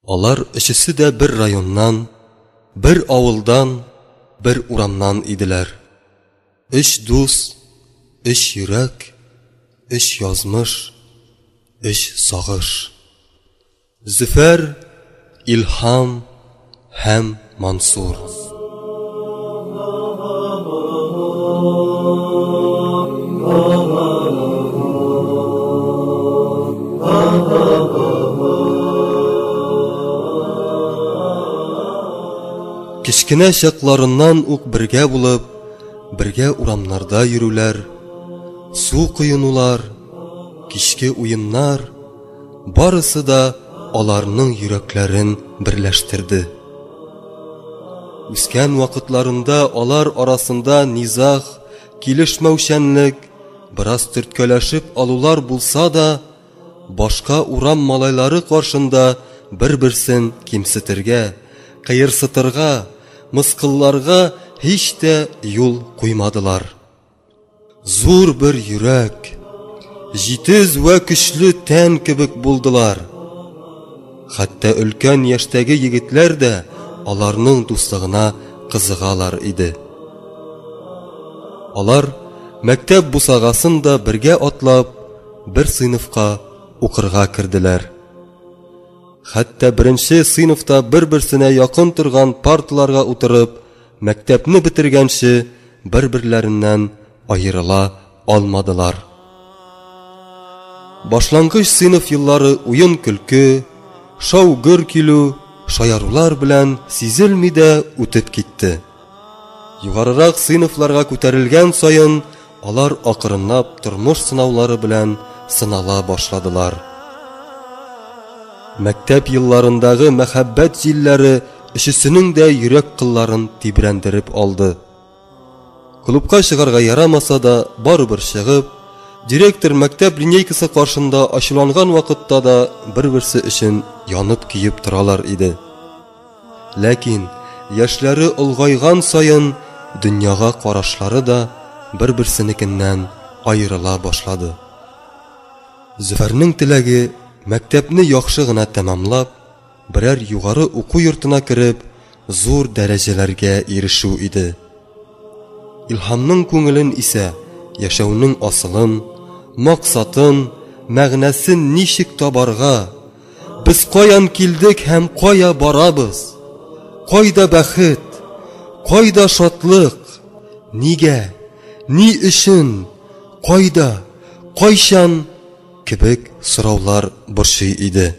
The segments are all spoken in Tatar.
Алар өчесе дә бер районнан, бер авылдан, бер урамнан иделәр. Өч дус, өч йөрәк, өч язмыш, өч сагыш. Зөфәр, Илһам һәм Мансур. Кечкенә чакларыннан ук бергә булып, бергә урамнарда йөрүләр, су коенулар, кичке уеннар, барысы да аларның йөрәкләрен берләштерде. Үскән вакытларында алар арасында низаг, килешмәүчәнлек, бераз төрткәләшеп алулар булса да, башка урам малайлары каршында бер-берсен кимсетергә, кыерсытырга, мыскылларга һич тә юл куймадылар. Зур бер йөрәк, җитез вә көчле тән кебек булдылар. Хәтта өлкән яшьтәге егетләр дә аларның дуслыгына кызыгалар иде. Алар мәктәп бусагасын да бергә атлап, бер сыйныфка укырга керделәр. Хәтта беренче сыйныфта бер-берсенә якын торган парталарга утырып, мәктәпне бетергәнче бер-берләреннән аерыла алмадылар. Башлангыч сыйныф еллары уен-көлке, шау-гөр килү, шаярулар белән сизелми дә үтеп китте. Югарырак сыйныфларга күтәрелгән саен алар акрынлап тормыш сынаулары белән сынала башладылар. Мәктәп елларындагы мәхәббәт җилләре өчесенең дә йөрәк кылларын тибрәндереп алды. Клубка чыгарга ярамаса да, барыбер чыгып, директор мәктәп линейкасы каршында ачуланган вакытта да бер-берсе өчен янып-көеп торалар иде. Ләкин яшьләре олгайган саен дөньяга карашлары да бер-берсенекеннән аерыла башлады. Зөфәрнең теләге мәктәпне яхшы гына тәмамлап, берәр югары уку йортына кереп, зур дәрәҗәләргә ирешү иде. Илһамның күңелен исә яшәүнең асылын, максатын, мәгънәсен ничек табарга, без каян килдек һәм кая барабыз, кайда бәхет, кайда шатлык, нигә, ни өчен, кайда, кайчан кебек сораулар борчый иде.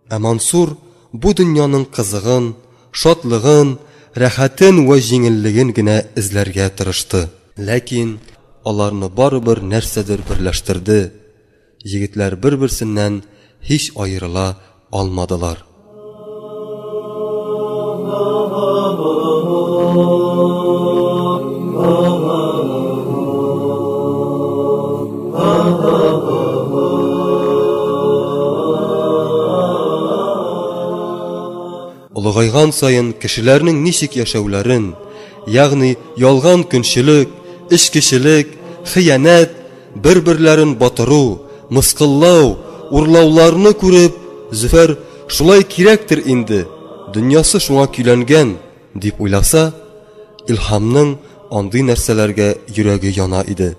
Ә Мансур бу дөньяның кызыгын, шатлыгын, рәхәтен вә җиңеллеген генә эзләргә тырышты. Ләкин аларны барыбер нәрсәдер берләштерде, егетләр бер-берсеннән һич аерыла алмадылар. Олыгайган саен кешеләрнең ничек яшәүләрен, ягъни ялган көнчелек, эчкечелек, хыянәт, бер-берләрен батыру, мыскыллау, урлауларны күреп, Зөфәр шулай кирәктер инде, дөньясы шуңа көйләнгән, дип уйласа, Илһамның андый нәрсәләргә йөрәге яна иде.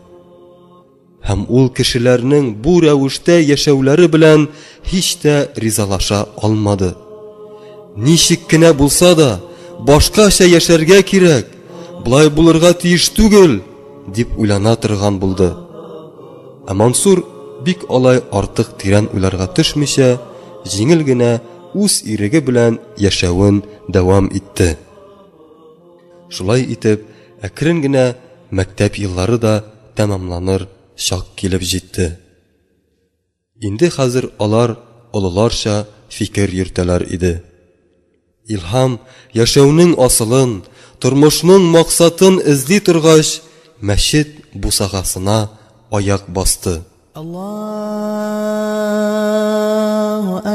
Һәм ул кешеләрнең бу рәвештә яшәүләре белән һич тә ризалаша алмады. Ничек кенә булса да, башкача яшәргә кирәк, болай булырга тиеш түгел, дип уйлана торган булды. Ә Мансур бик алай артык тирән уйларга төшмичә, җиңел генә үз иреге белән яшәвен дәвам итте. Шулай итеп, әкрен генә мәктәп еллары да тәмамланыр чак килеп җитте. Инде хәзер алар олыларча фикер йөртәләр иде. Илһам яшәүнең асылын, тормышның максатын эзли торгач, мәчет бусагасына аяк басты. Аллаһу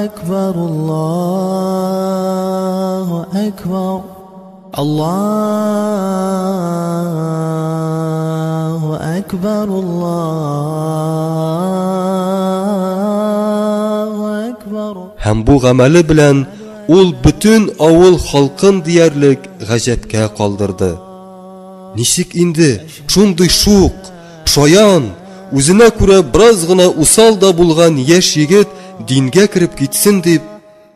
акбар, Аллаһу акбар, Аллаһу акбар, Аллаһу акбар. Һәм Һәм бу гамәле белән ул бөтен авыл халкын диярлек гаҗәпкә калдырды. Ничек инде шундый шук, шаян, үзенә күрә бераз гына усал да булган яшь егет дингә кереп китсен дип,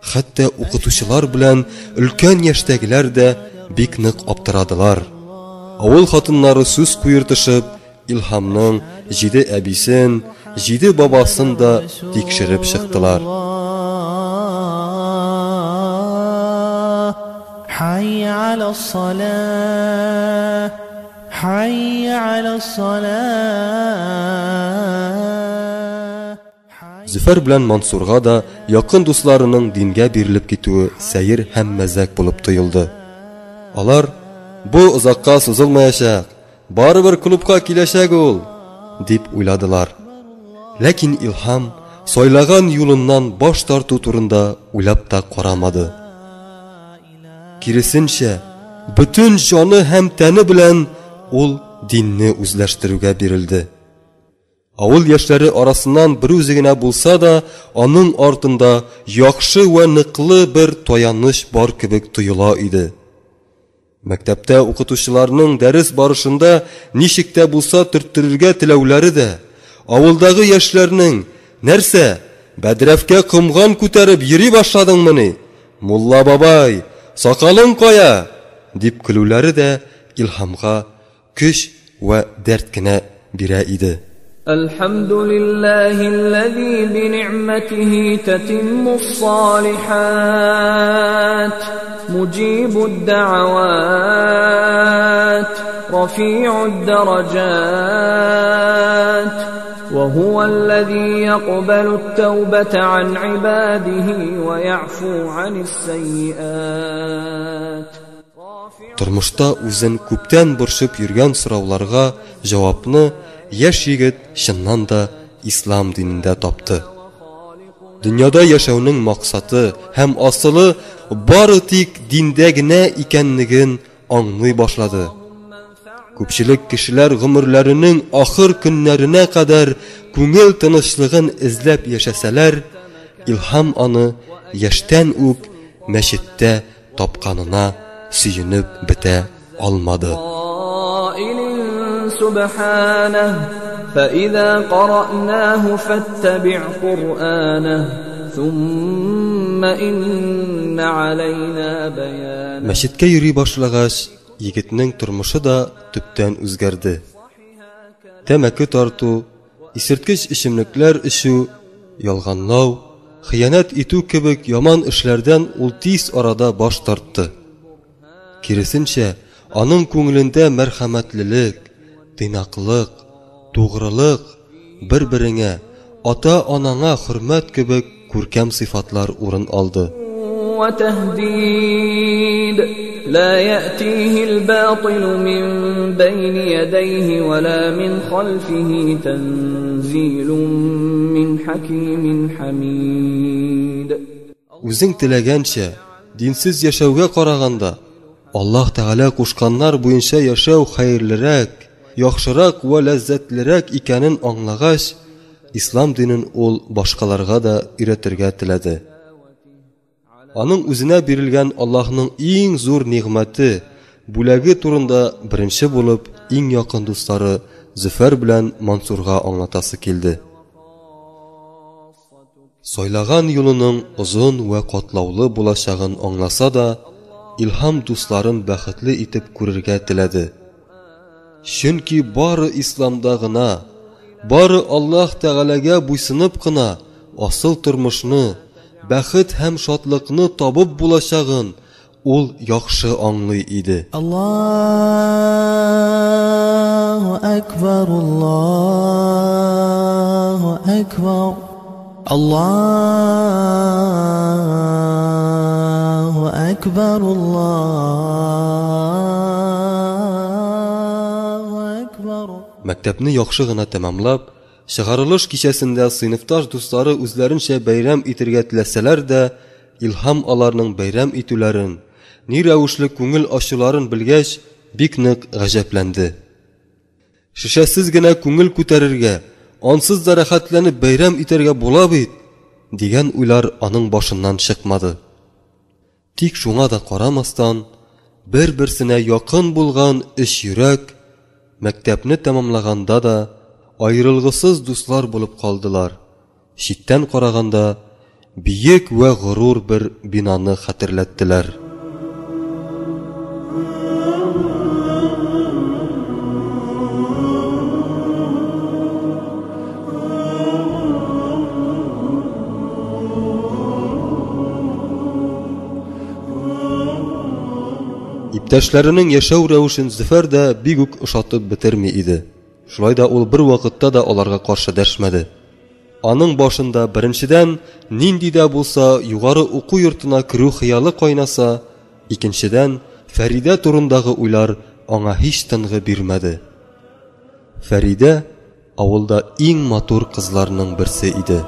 хәтта укытучылар белән өлкән яшьтәгеләр дә бик нык аптырадылар. Авыл хатыннары сүз куертышып, Илһамның җиде әбисен, җиде бабасын да тикшереп чыктылар. حي على الصلاة حي على الصلاة Зөфәр белән Мансурга да якын дусларының дингә бирелеп китүе сәер һәм мәзәк булып тоелды. Алар: "Бу озакка сузылмаячак, барыбер клубка киләчәк ул", дип уйладылар. Ләкин Илһам сайлаган юлыннан баш тарту турында уйлап та карамады. Киресенчә, бөтен җаны һәм тәне белән ул динне үзләштерүгә бирелде. Авыл яшьләре арасыннан берүзе генә булса да, аның артында яхшы вә ныклы бер таяныч бар кебек тоела иде. Мәктәптә укытучыларның дәрес барышында ничек тә булса төрттерергә теләүләре дә, авылдагы яшьләрнең: "Нәрсә, бәдрәфкә комган күтәреп йөри башладыңмыни? Мулла бабай, сакалың кая?" дип көлүләре дә Илһамга көч вә дәрт кенә бирә иде. الحمد لله الذي بنعمته تتم الصالحات مجيب الدعوات رفيع الدرجات وهو الذي يقبل التوبة عن عباده ويعفو عن السيئات. Тормышта үзен күптән борчып йөргән сорауларга җавапны яшь егет чыннан да ислам динендә тапты. Дөньяда яшәүнең максаты һәм асылы бары тик диндә генә икәнлеген аңлый башлады. Күпчелек кешеләр гомерләренең ахыр көннәренә кадәр күңел тынычлыгын эзләп яшәсәләр, Илһам аны яшьтән үк мәчеттә тапканына сөенеп бетә алмады. قائل سبحانه فإذا قرأناه فاتبع قرآنه ثم إن علينا بيانه. Мәчеткә йөри башлагач, егетнең тормышы да төптән үзгәрде. Тәмәке тарту, исерткеч эчемлекләр эчү, ялганлау, хыянәт итү кебек яман эшләрдән ул тиз арада баш тартты. Киресенчә, аның күңелендә мәрхәмәтлелек, тыйнаклык, тугрылык, бер-береңә, ата-анаңа хөрмәт кебек күркәм сыйфатлар урын алды. وتهديد لا يأتيه الباطل من بين يديه ولا من خلفه تنزيل من حكيم حميد. Үзең теләгәнчә, динсез яшәүгә караганда, Аллаһ Тәгалә кушканнар буенча яшәү хәерлерәк, яхшырак вә ләззәтлерәк икәнен аңлагач, ислам динен ул башкаларга да өйрәтергә теләде. Аның үзенә бирелгән Аллаһның иң зур нигъмәте, бүләге турында беренче булып иң якын дуслары Зөфәр белән Мансурга аңлатасы килде. Сайлаган юлының озын вә катлаулы булачагын аңласа да, Илһам дусларын бәхетле итеп күрергә теләде. Чөнки бары исламда гына, бары Аллаһ Тәгаләгә буйсынып кына асыл тормышны, бәхет һәм шатлыкны табып булачагын ул яхшы аңлый иде. الله أكبر الله أكبر الله أكبر الله أكبر. Мәктәпне яхшы гына тәмамлап, чыгарылыш кичәсендә сыйныфташ дуслары үзләренчә бәйрәм итергә теләсәләр дә, Илһам аларның бәйрәм итүләрен, ни рәвешле күңел ачуларын белгәч, бик нык гаҗәпләнде. Шешәсез генә күңел күтәрергә, ансыз да рәхәтләнеп бәйрәм итәргә була бит, дигән уйлар аның башыннан чыкмады. Тик шуңа да карамастан, бер-берсенә якын булган өч йөрәк мәктәпне тәмамлаганда да аерылгысыз дуслар булып калдылар. Читтән караганда, биек вә горур бер бинаны хәтерләттеләр. Иптәшләренең яшәү рәвешен Зөфәр дә бик үк ошатып бетерми иде. Шулай да ул бервакытта да аларга каршы дәшмәде. Аның башында, беренчедән, нинди дә булса югары уку йортына керү хыялы кайнаса, икенчедән, Фәридә турындагы уйлар аңа һич тынгы бирмәде. Фәридә авылда иң матур кызларның берсе иде.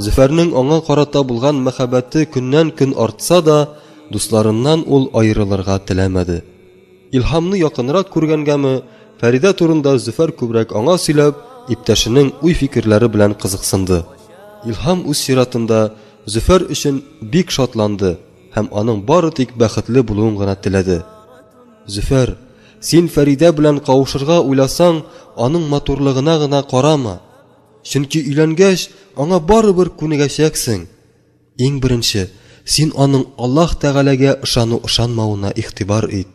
Зөфәрнең аңа карата булган мәхәббәте көннән-көн артса да, дусларыннан ул аерылырга теләмәде. Илһамны якынрак күргәнгәме, Фәридә турында Зөфәр күбрәк аңа сөйләп, иптәшенең уй-фикерләре белән кызыксынды. Илһам үз чиратында Зөфәр өчен бик шатланды һәм аның бары тик бәхетле булуын гына теләде. Зөфәр, син Фәридә белән кавышырга уйласаң, аның матурлыгына гына карама. Чөнки өйләнгәч, аңа барыбер күнегәчәксең. Иң беренче, син аның Аллаһ Тәгаләгә ышану-ышанмавына игътибар ит.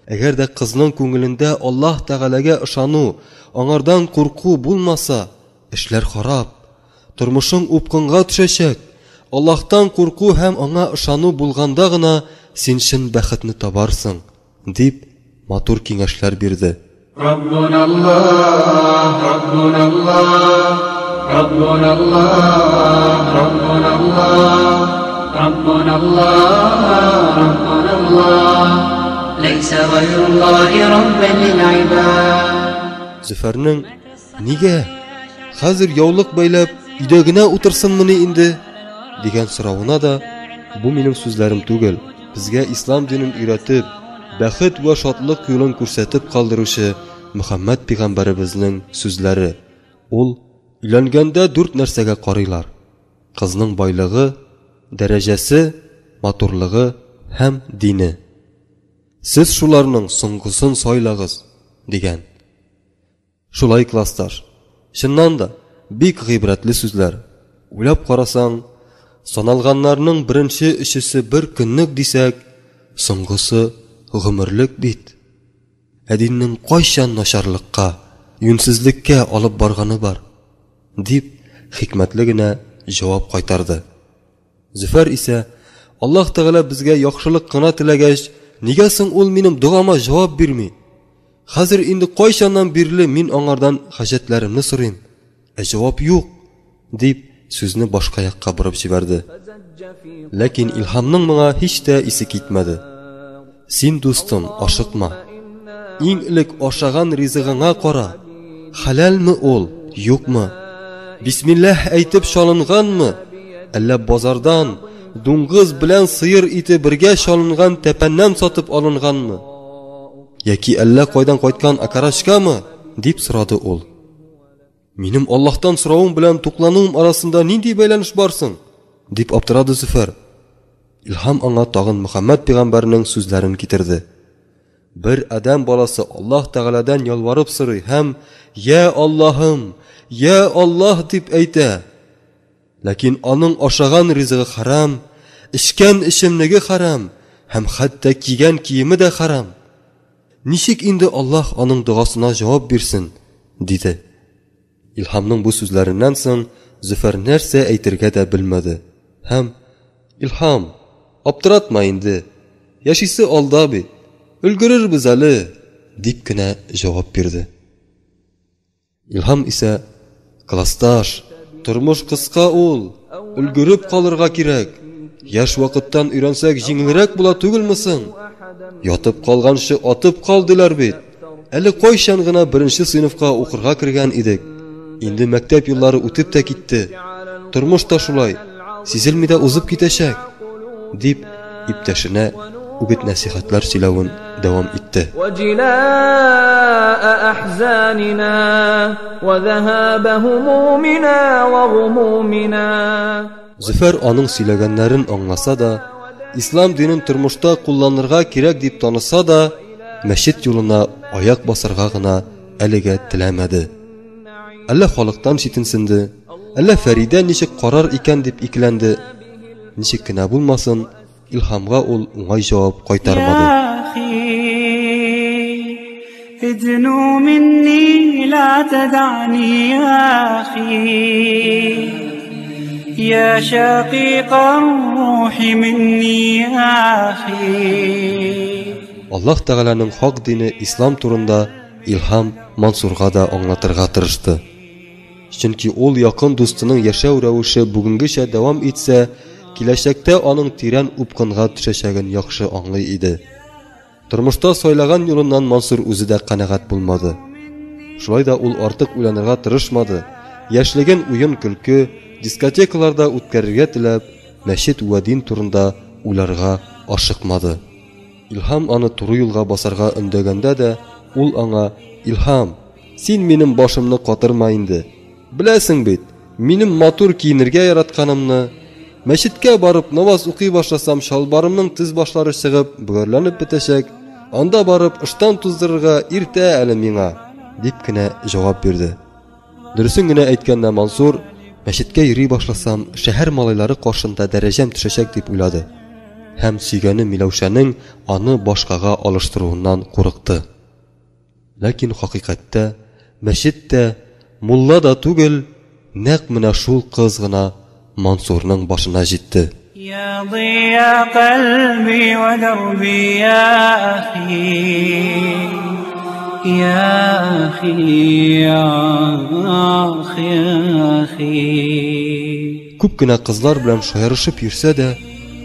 Әгәр дә кызның күңелендә Аллаһ Тәгаләгә ышану, аңардан курку булмаса, эшләр харап. Тормышың упкынга төшәчәк. Аллаһтан курку һәм аңа ышану булганда гына син чын бәхетне табарсың, дип матур киңәшләр бирде. Раббуна Аллаһ, Раббуна Аллаһ, Раббуна Аллаһ, Раббуна Аллаһ, Раббуна Аллаһ, Раббуна Аллаһ, ләйсә гайруллаһи раббан лил ибад. Зөфәрнең Нигә? Хәзер яулык бәйләп, өйдә генә утырсынмыни инде? дигән соравына да, бу минем сүзләрем түгел, безгә ислам динен өйрәтеп, бәхет вә шатлык юлын күрсәтеп калдыручы Мөхәммәд пигамбәребезнең сүзләре. Ул, Өйләнгәндә дүрт нәрсәгә карыйлар, кызның байлыгы, дәрәҗәсе, матурлыгы һәм дине. Сез шуларның соңгысын сайлагыз, дигән. Шулай, классташ. Чыннан да, бик гыйбрәтле сүзләр. Уйлап карасаң, саналганнарның беренче өчесе бер көнлек дисәк, соңгысы гомерлек бит. Ә диннең кайчан начарлыкка, юньсезлеккә алып барганы бар? дип, хикмәтле генә җавап кайтарды. Зөфәр исә, Аллаһ Тәгалә безгә яхшылык кына теләгәч, нигә соң ул минем догама җавап бирми? Хәзер инде кайчаннан бирле мин аңардан хаҗәтләремне сорыйм, ә җавап юк, дип сүзне башка якка борып җибәрде. Ләкин Илһамның моңа һич тә исе китмәде. Син, дустым, ашыкма. Иң элек ашаган ризыгыңа кара, хәләлме ул, юкмы? Бисмилләһ әйтеп чалынганмы? Әллә базардан дуңгыз белән сыер ите бергә чалынган тәпәннән сатып алынганмы? Яки әллә кайдан кайткан окорочкамы? дип сорады ул. Минем Аллаһтан соравым белән туклануым арасында нинди бәйләнеш бар соң? дип аптырады Зөфәр. Илһам аңа тагын Мөхәммәд пәйгамбәрнең сүзләрен китерде. Бер адәм баласы Аллаһ Тәгаләдән ялварып сорый һәм «Йә Аллаһым, йә Аллаһ» дип әйтә. Ләкин аның ашаган ризыгы хәрам, эчкән эчемлеге хәрам һәм хәтта кигән киеме дә хәрам. Ничек инде Аллаһ аның догасына җавап бирсен? диде. Илһамның бу сүзләреннән соң Зөфәр нәрсә әйтергә дә белмәде һәм, Илһам, аптыратма инде, яшисе алда бит, өлгерербез әле, дип кенә җавап бирде. Илһам исә, Классташ, тормыш кыска ул, өлгереп калырга кирәк. Яшь вакыттан өйрәнсәк, җиңелрәк була түгелме соң? Ятып калганчы атып кал, диләр бит. Әле кайчан гына беренче сыйныфка укырга кергән идек. Инде мәктәп еллары үтеп тә китте. Тормыш та шулай. Сизелми дә узып китәчәк, дип, иптәшенә үгет-нәсихәтләр сөйләвен дәвам итте. وجلاء أحزاننا وذهاب همومنا وغمومنا. Зөфәр аның сөйләгәннәрен аңласа да, ислам динен тормышта кулланырга кирәк дип таныса да, мәчет юлына аяк басарга гына әлегә теләмәде. Әллә халыктан читенсенде, әллә Фәридә ничек карар икән дип икеләнде. Ничек кенә булмасын, Илһамга ул уңай җавап кайтармады. يا أخي ادنو مني لا تدعني يا أخي يا شقيق الروح مني يا أخي. Аллаһ Тәгаләнең хак дине ислам турында Илһам Мансурга да аңлатырга тырышты. Чөнки ул якын дустының яшәү рәвеше бүгенгечә дәвам итсә, киләчәктә аның тирән упкынга төшәчәген яхшы аңлый иде. Тормышта сайлаган юлыннан Мансур үзе дә канәгать булмады. Шулай да ул артык уйланырга тырышмады. Яшьлеген уен-көлке, дискотекаларда үткәрергә теләп, мәчет вә дин турында уйларга ашыкмады. Илһам аны туры юлга басарга өндәгәндә дә, ул аңа: "Илһам, син минем башымны катырма инде. Беләсең бит, минем матур киенергә яратканымны. Мәчеткә барып намаз укый башласам, чалбарымның тез башлары чыгып, бөгәрләнеп бетәчәк. Анда барып ыштан туздырырга иртә әле миңа", дип кенә җавап бирде. Дөресен генә әйткәндә, Мансур, мәчеткә йөри башласам, шәһәр малайлары каршында дәрәҗәм төшәчәк дип уйлады. Һәм сөйгәне Миләүшәнең аны башкага алыштыруыннан курыкты. Ләкин хакыйкатьтә мәчет тә, мулла да түгел, нәкъ менә шул кыз гына Мансурның башына җитте. يا ضياء قلبي ودربي يا أخي يا أخي يا أخي يا أخي. Күп кенә кызлар белән шаярышып йөрсә дә,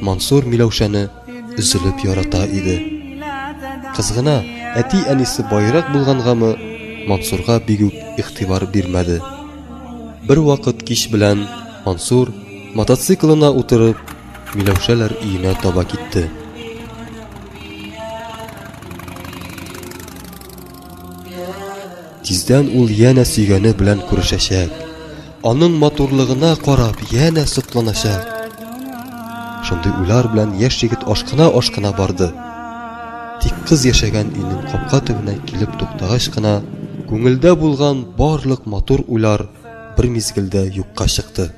Мансур Миләүшәне өзелеп ярата иде. Кыз гына әти-әнисе байрак булгангамы, Мансурга бик үк игътибар бирмәде. Бер вакыт кич белән Мансур мотоциклына утырып Миләүшәләр өенә таба китте. Тиздән ул янә сөйгәне белән күрешәчәк. Аның матурлыгына карап янә сокланачак. Шундый уйлар белән яшь егет ашкына-ашкына барды. Тик кыз яшәгән өйнең капка төбенә килеп туктагач кына, күңелдә булган барлык матур уйлар бер мизгелдә юкка чыкты.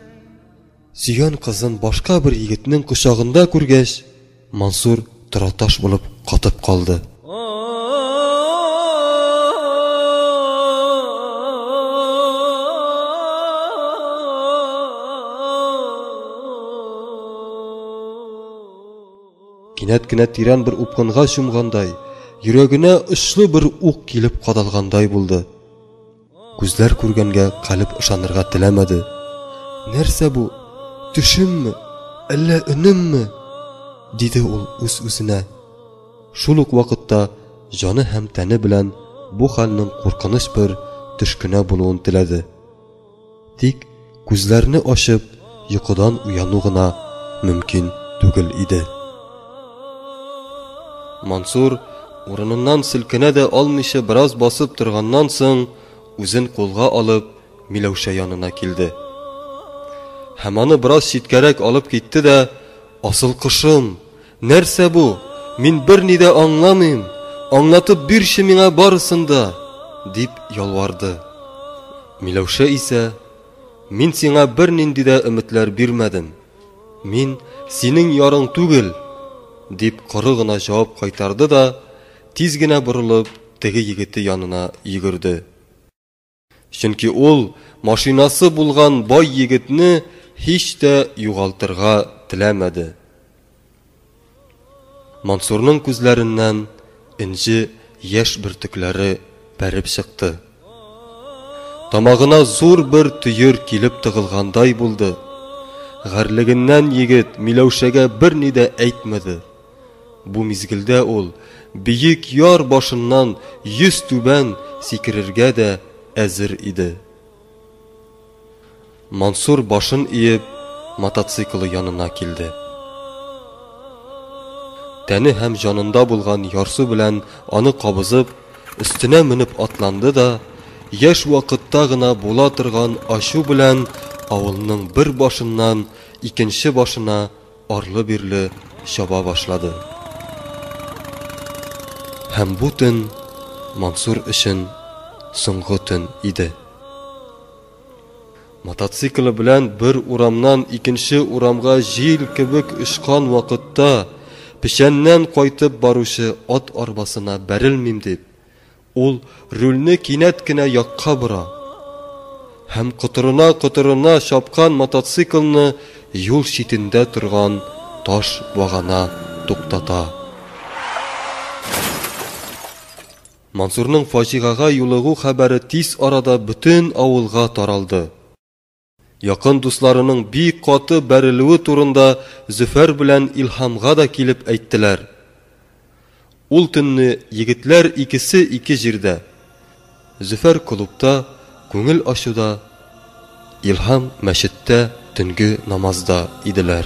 Сөйгән кызын башка бер егетнең кочагында күргәч, Мансур тораташ булып катып калды. Кинәт кенә тирән бер упкынга чумгандай, йөрәгенә очлы бер ук килеп кадалгандай булды. Күзләр күргәнгә калеб ышанырга теләмәде. Нәрсә бу? Төшемме? Әллә өнемме? диде ул үз-үзенә. Шул ук вакытта җаны һәм тәне белән бу хәлнең куркыныч бер төш кенә булуын теләде. Тик күзләрне ачып, йокыдан уяну гына мөмкин түгел иде. Мансур урыныннан селкенә дә алмыйча бераз басып торганнан соң, үзен кулга алып, Миләүшә янына килде. Һәм аны бераз читкәрәк алып китте дә, "Асыл кошым, нәрсә бу? Мин берни дә аңламыйм. Аңлатып бирче миңа барысын да", дип ялварды. Миләүшә исә, "Мин сиңа бернинди дә өметләр бирмәдем. Мин синең ярың түгел", дип коры гына җавап кайтарды да, тиз генә борылып, теге егете янына йөгерде. Чөнки ул машинасы булган бай егетне һич тә югалтырга теләмәде. Мансурның күзләреннән энҗе яшь бөртекләре бәреп чыкты. Тамагына зур бер төер килеп тыгылгандай булды. Гарьлегеннән егет Миләүшәгә берни дә әйтмәде. Бу мизгелдә ул биек яр башыннан йөз түбән сикерергә дә әзер иде. Мансур башын иеп, мотоциклы янына килде. Тәне һәм җанында булган ярсу белән аны кабызып, өстенә менеп атланды да, яшь вакытта гына була торган ачу белән авылның бер башыннан икенче башына арлы-бирле чаба башлады. Һәм бу төн Мансур өчен соңгы төн иде. Мотоциклы белән бер урамнан икенче урамга җил кебек очкан вакытта, печәннән кайтып баручы ат арбасына бәрелмим дип, ул рульне кинәт кенә якка бора һәм котырына-котырына чапкан мотоциклны юл читендә торган таш багана туктата. Мансурның фаҗигагә юлыгу хәбәре тиз арада бөтен авылга таралды. Якын дусларының бик каты бәрелүе турында Зөфәр белән Илһамга да килеп әйттеләр. Ул төнне егетләр икесе ике җирдә, Зөфәр клубта күңел ачуда, Илһам мәчеттә төнге намазда иделәр.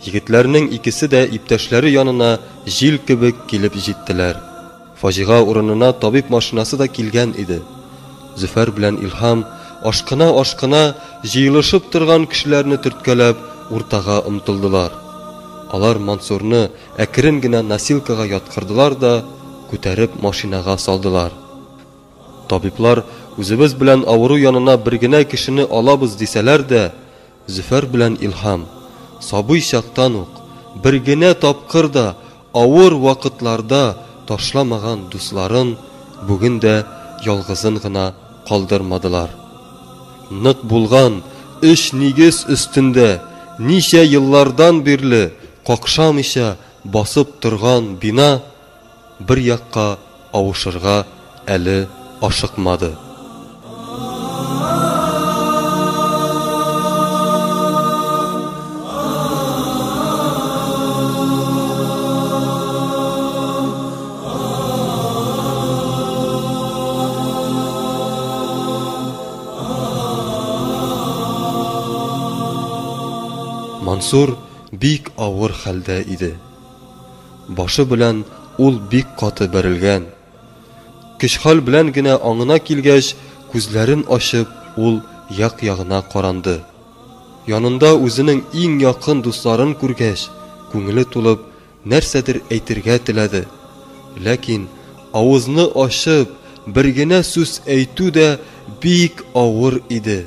Егетләрнең икесе дә иптәшләре янына җил кебек килеп җиттеләр. Фаҗига урынына табиб машинасы да килгән иде. Зөфәр белән Илһам, ашкына-ашкына, җыелышып торган кешеләрне төрткәләп, уртага омтылдылар. Алар Мансурны әкрен генә носилкага яткырдылар да, күтәреп машинага салдылар. Табиблар, үзебез белән авыру янына бер генә кешене алабыз, дисәләр дә, Зөфәр белән Илһам, сабый чактан ук, бер генә тапкыр да авыр вакытларда ташламаган дусларын бүген дә ялгызын гына калдырмадылар. Нык булган өч нигез өстендә ничә еллардан бирле какшамыйча басып торган бина бер якка авышырга әле ашыкмады. Мансур бик авыр хәлдә иде. Башы белән ул бик каты бәрелгән. Көч-хәл белән генә аңына килгәч, күзләрен ачып, ул як-ягына каранды. Янында үзенең иң якын дусларын күргәч, күңеле тулып, нәрсәдер әйтергә теләде. Ләкин авызны ачып, бер генә сүз әйтү дә бик авыр иде.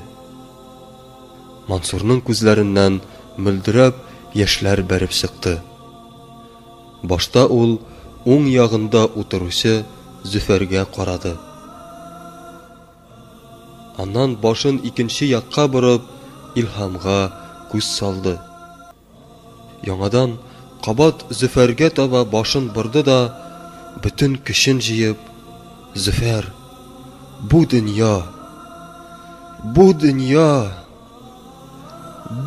Мансурның күзләреннән мөлдерәп яшьләр бәреп чыкты. Башта ул уң ягында утыручы Зөфәргә карады. Аннан башын икенче якка борып, Илһамга күз салды. Яңадан кабат Зөфәргә таба башын борды да, бөтен көчен җыеп, Зөфәр, бу дөнья, бу дөнья,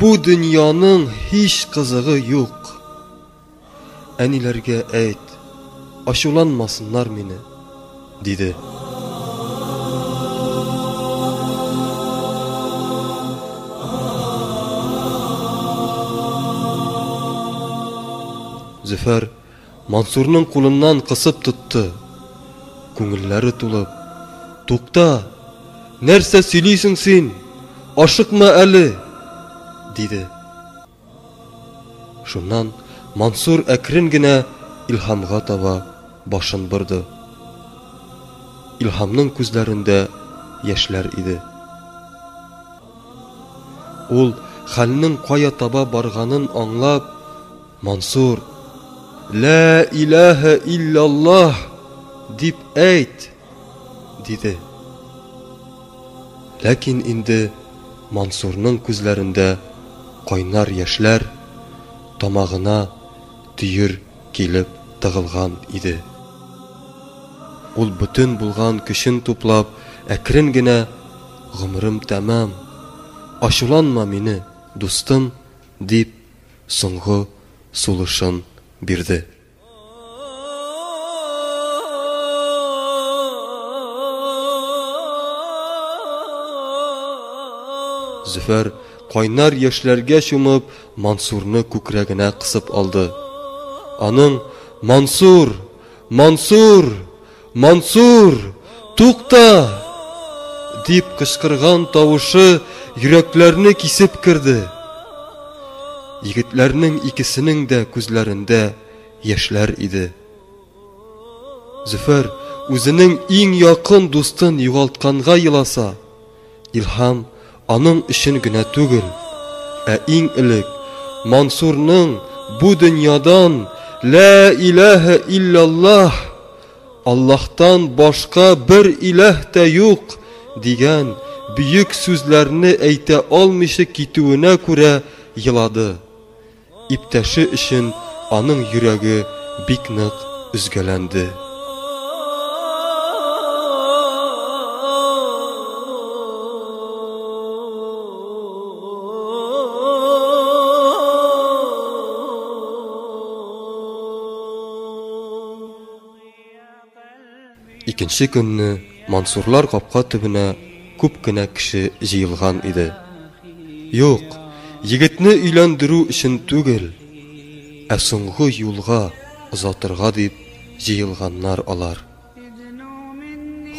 бу дөньяның һич кызыгы юк. Әниләргә әйт, ачуланмасыннар мине, диде. Зөфәр Мансурның кулыннан кысып тотты. Күңелләре тулып, Тукта! Нәрсә сөйлисең син? Ашыкма әле! диде. Шуннан Мансур әкрен генә Илһамга таба башын борды. Илһамның күзләрендә яшьләр иде. Ул хәлнең кая таба барганын аңлап, Мансур, Лә иләһә илляллаһ дип әйт, диде. Ләкин инде Мансурның күзләрендә кайнар яшьләр, тамагына төер килеп тыгылган иде. Ул бөтен булган көчен туплап, әкрен генә, Гомерем тәмам, ачуланма мине, дустым, дип, соңгы сулышын бирде. Зөфәр, кайнар яшьләргә чумып, Мансурны күкрәгенә кысып алды. Аның, Мансур! Мансур! Мансур! Тукта! Дип кычкырган тавышы йөрәкләрне кисеп керде. Егетләрнең икесенең дә күзләрендә яшьләр иде. Зөфәр үзенең иң якын дустын югалтканга еласа, Илһам аның өчен генә түгел, ә иң элек Мансурның бу дөньядан Лә иләһә илляллаһ, Аллаһтан башка бер иләһ тә юк дигән бөек сүзләрне әйтә алмыйча китүенә күрә елады. Иптәше өчен аның йөрәге бик нык өзгәләнде. Икенче көнне Мансурлар капка төбенә күп кенә кеше җыелган иде. Юк, егетне өйләндерү өчен түгел, ә соңгы юлга озатырга дип җыелганнар алар.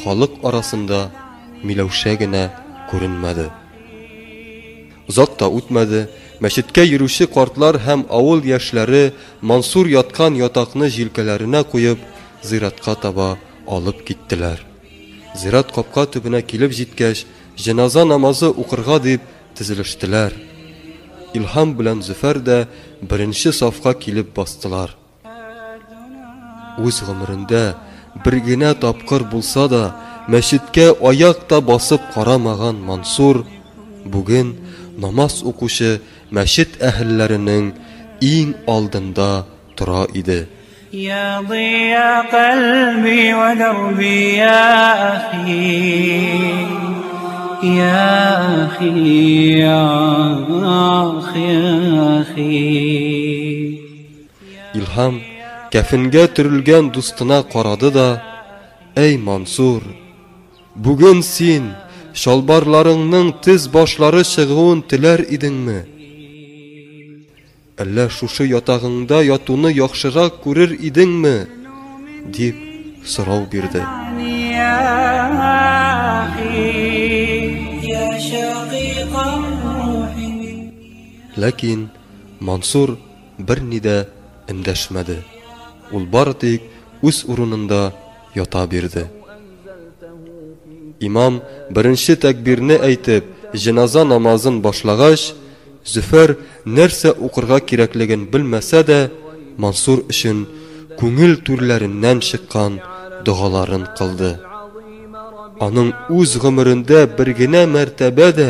Халык арасында Миләүшә генә күренмәде. Озак та үтмәде, мәчеткә йөрүче картлар һәм авыл яшьләре Мансур яткан ятакны җилкәләренә куеп, зиратка таба алып киттеләр. Зират капка төбенә килеп җиткәч, җеназа намазы укырга дип тезелештеләр. Илһам белән Зөфәр дә беренче сафка килеп бастылар. Үз гомерендә бер генә тапкыр булса да мәчеткә аяк та басып карамаган Мансур бүген намаз укучы мәчет әһелләренең иң алдында тора иде. Я ضياء قلبي ودربي يا أخي يا أخي يا أخي يا أخي Илһам кәфенгә төрелгән дустына карады да, Әй, Мансур, бүген син чалбарларыңның тез башлары чыгуын теләр идеңме? Әллә шушы ятагыңда ятуны яхшырак күрер идеңме? дип сорау бирде. Ләкин Мансур берни дә эндәшмәде. Ул бары тик үз урынында ята бирде. Имам беренче тәкбирне әйтеп, җеназа намазын башлагач, Зөфәр нәрсә укырга кирәклеген белмәсә дә, Мансур өчен күңел түрләреннән чыккан догаларын кылды. Аның үз гомерендә бер генә мәртәбә дә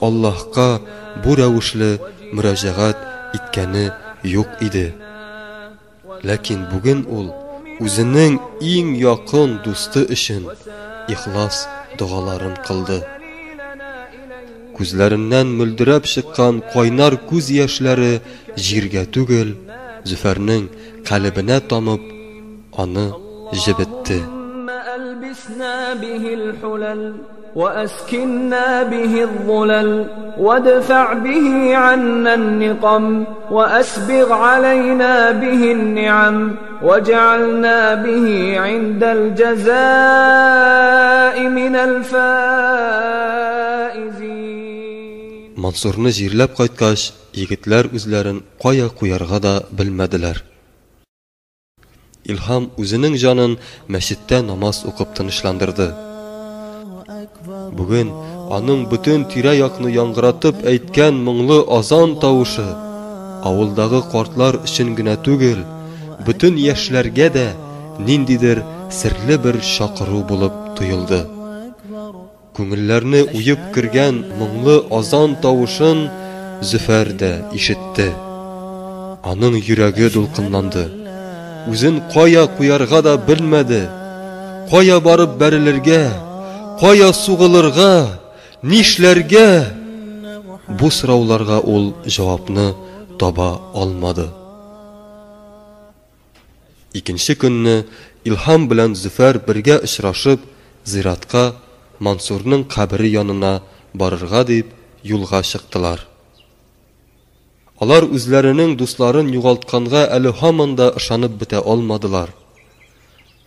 Аллаһка бу рәвешле мөрәҗәгать иткәне юк иде. Ләкин бүген ул үзенең иң якын дусты өчен ихлас догаларын кылды. Күзләреннән мөлдерәп чыккан кайнар күз яшьләре җиргә түгел, Зөфәрнең калебенә тамып, аны җебетте. وأسكنا به الظلل وادفع به عنا النقم وأسبغ علينا به النعم واجعلنا به عند الجزاء من الفائزين Мансурны җирләп кайткач, егетләр үзләрен кая куярга да белмәделәр. Илһам үзенең җанын мәчеттә намаз укып тынычландырды. Бүген аның бөтен тирә-якны яңгыратып әйткән моңлы азан тавышы авылдагы картлар өчен генә түгел, бөтен яшьләргә дә ниндидер серле бер чакыру булып тоелды. Күңелләрне уеп кергән моңлы азан тавышын Зөфәр дә ишетте. Аның йөрәге дулкынланды. Үзен кая куярга да белмәде. Кая барып бәрелергә, кая сугылырга, нишләргә? Бу сорауларга ул җавапны таба алмады. Икенче көнне Илһам белән Зөфәр бергә очрашып, зиратка, Мансурның кабере янына барырга дип юлга чыктылар. Алар үзләренең дусларын югалтканга әле һаман да ышанып бетә алмадылар.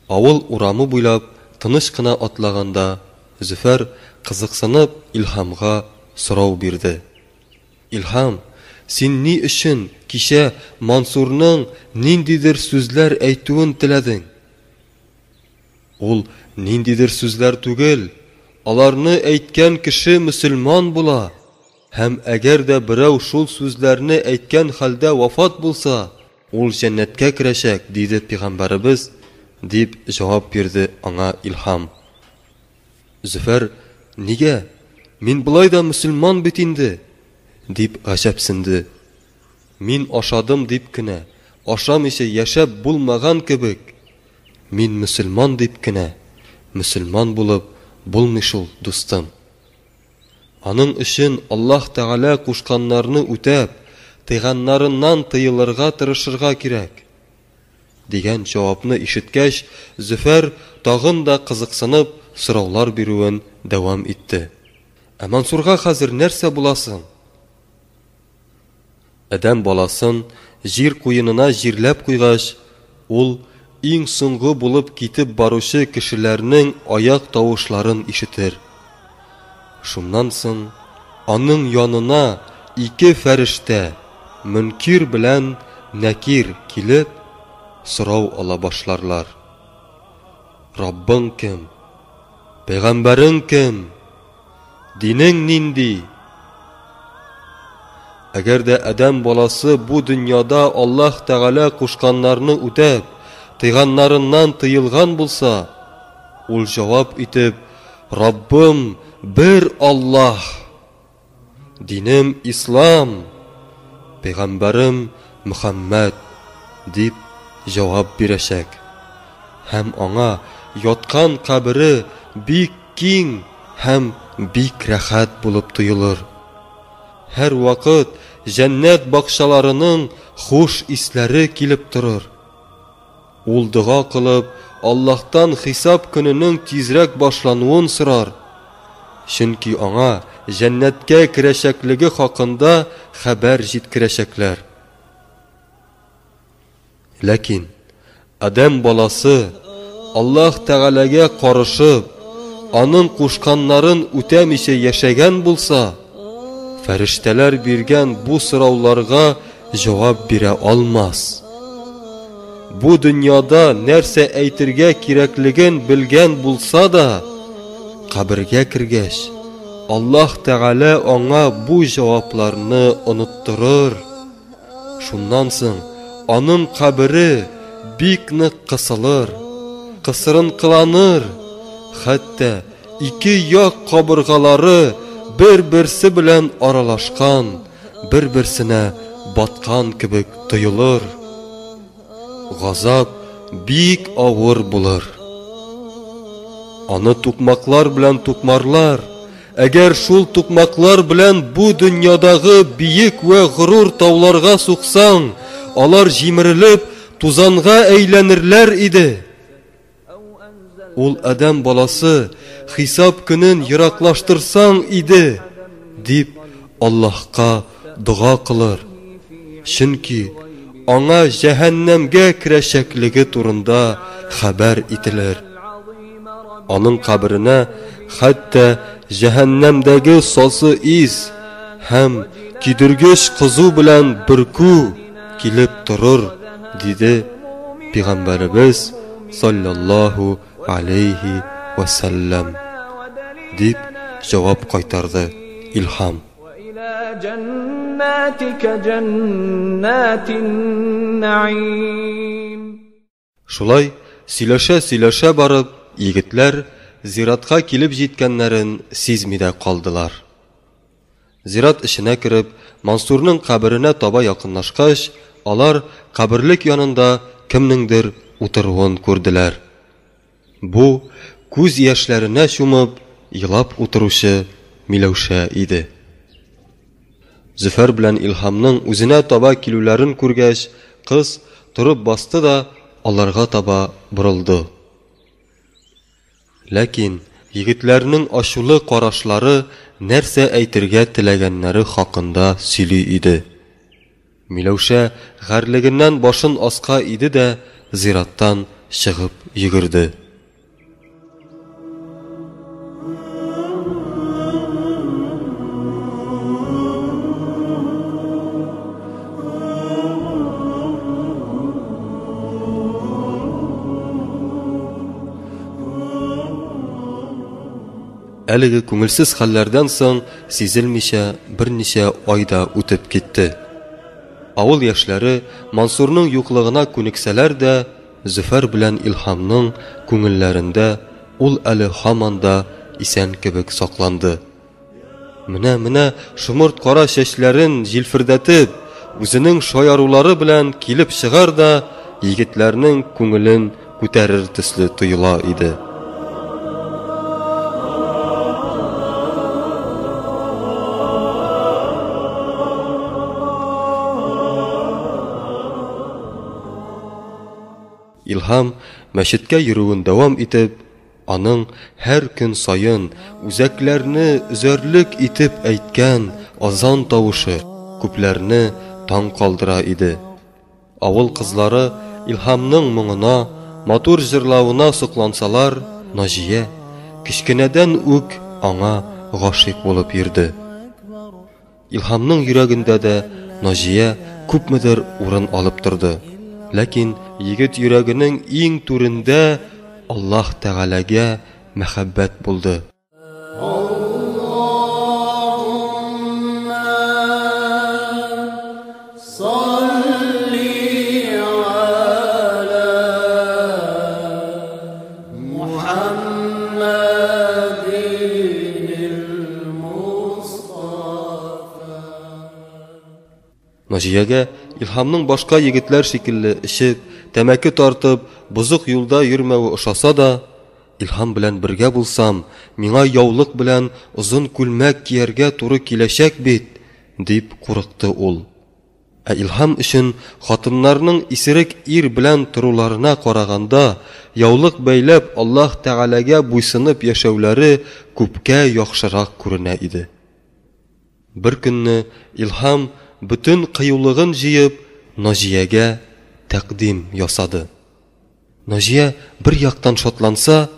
Авыл урамы буйлап тыныч кына атлаганда, Зөфәр, кызыксынып, Илһамга сорау бирде. Илһам, син ни өчен кичә Мансурның ниндидер сүзләр әйтүен теләдең? Ул ниндидер сүзләр түгел, аларны әйткән кеше мөселман була һәм әгәр дә берәү шул сүзләрне әйткән хәлдә вафат булса, ул җәннәткә керәчәк, диде пигамбәребез, дип җавап бирде аңа Илһам. Зөфәр, Нигә? Мин болай да мөселман бит инде! дип гаҗәпсенде. Мин ашадым дип кенә, ашамыйча яшәп булмаган кебек, мин мөселман дип кенә, мөселман булып булмый шул, дустым. Аның өчен Аллаһ Тәгалә кушканнарны үтәп, тыйганнарыннан тыелырга тырышырга кирәк. Дигән җавапны ишеткәч, Зөфәр тагын да кызыксынып сораулар бирүен дәвам итте. Ә Мансурга хәзер нәрсә була соң? Адәм баласын җир куенына җирләп куйгач, ул иң соңгы булып китеп баручы кешеләрнең аяк тавышларын ишетер. Шуннан соң аның янына ике фәрештә, Мөнкир белән Нәкир килеп, сорау ала башларлар. Раббың кем? Пәйгамбәрең кем? Динең нинди? Әгәр дә адәм баласы бу дөньяда Аллаһ Тәгалә кушканнарны үтәп, тыйганнарыннан тыелган булса, ул җавап итеп, Раббым бер Аллаһ, динем Ислам, пәйгамбәрем Мөхәммәд, дип җавап бирәчәк. Һәм аңа яткан кабере бик киң һәм бик рәхәт булып тоелыр. Һәрвакыт җәннәт бакчаларының хуш исләре килеп торыр. Ул дога кылып, Аллаһтан хисап көненең тизрәк башлануын сорар. Чөнки аңа җәннәткә керәчәклеге хакында хәбәр җиткерәчәкләр. Ләкин адәм баласы Аллаһ Тәгаләгә карышып, аның кушканнарын үтәмичә яшәгән булса, фәрештәләр биргән бу сорауларга җавап бирә алмас. Бу дөньяда нәрсә әйтергә кирәклеген белгән булса да, кабергә кергәч, Аллаһ Тәгалә аңа бу җавапларны оныттырыр. Шуннан соң аның кабере бик нык кысылыр, кысрынкыланыр, хәтта ике як кабыргалары бер-берсе белән аралашкан, бер-берсенә баткан кебек тоелыр. Газап бик авыр булыр. Аны тукмаклар белән тукмарлар. Әгәр шул тукмаклар белән бу дөньядагы биек вә горур тауларга суксаң, алар җимерелеп, тузанга әйләнерләр иде. Ул адәм баласы хисап көнен ераклаштырсаң иде, дип Аллаһка дога кылыр. Чөнки аңа җәһәннәмгә керәчәклеге турында хәбәр ителер. Аның каберенә хәтта җәһәннәмдәге сасы ис һәм көйдергеч кызу белән бөркү килеп торыр, диде Пигамбәребез салләллаһу алейһи вә сәлләм, дип җавап кайтарды Илһам. Шулай сөйләшә-сөйләшә барып, егетләр зиратка килеп җиткәннәрен сизми дә калдылар. Зират эченә кереп, Мансурның каберенә таба якынлашкач, алар каберлек янында кемнеңдер утыруын күрделәр. Бу, күз яшьләренә чумып, елап утыручы Миләүшә иде. Зөфәр белән Илһамның үзенә таба килүләрен күргәч, кыз торып басты да аларга таба борылды. Ләкин егетләрнең ачулы карашлары нәрсә әйтергә теләгәннәре хакында сөйли иде. Миләүшә гарьлегеннән башын аска иде дә зираттан чыгып йөгерде. Әлеге күңелсез хәлләрдән соң сизелмичә берничә ай да үтеп китте. Авыл яшьләре Мансурның юклыгына күнексәләр дә, Зөфәр белән Илһамның күңелләрендә ул әле һаман да исән кебек сакланды. Менә-менә шомырт кара чәчләрен җилфердәтеп, үзенең шаярулары белән килеп чыгар да егетләрнең күңелен күтәрер төсле тоела иде. Илһам мәчеткә йөрүен дәвам итеп, аның һәр көн саен үзәкләрне өзәрлек итеп әйткән азан тавышы күпләрне таң калдыра иде. Авыл кызлары Илһамның моңына, матур җырлавына соклансалар, Наҗия кечкенәдән үк аңа гашыйк булып йөрде. Илһамның йөрәгендә дә Наҗия күпмедер урын алып торды. Ләкин егет йөрәгенең иң түрендә Аллаһ Тәгаләгә мәхәббәт булды. Наҗиягә Илһамның башка егетләр шикелле эчеп, тәмәке тартып, бозык юлда йөрмәве ошаса да, Илһам белән бергә булсам, миңа яулык белән озын күлмәк кияргә туры киләчәк бит, дип курыкты ул. Ә Илһам өчен хатыннарның исерек ир белән торуларына караганда, яулык бәйләп Аллаһ Тәгаләгә буйсынып яшәүләре күпкә яхшырак күренә иде. Бер көнне Илһам бөтен кыюлыгын җыеп Наҗиягә тәкъдим ясады. Наҗия бер яктан шатланса,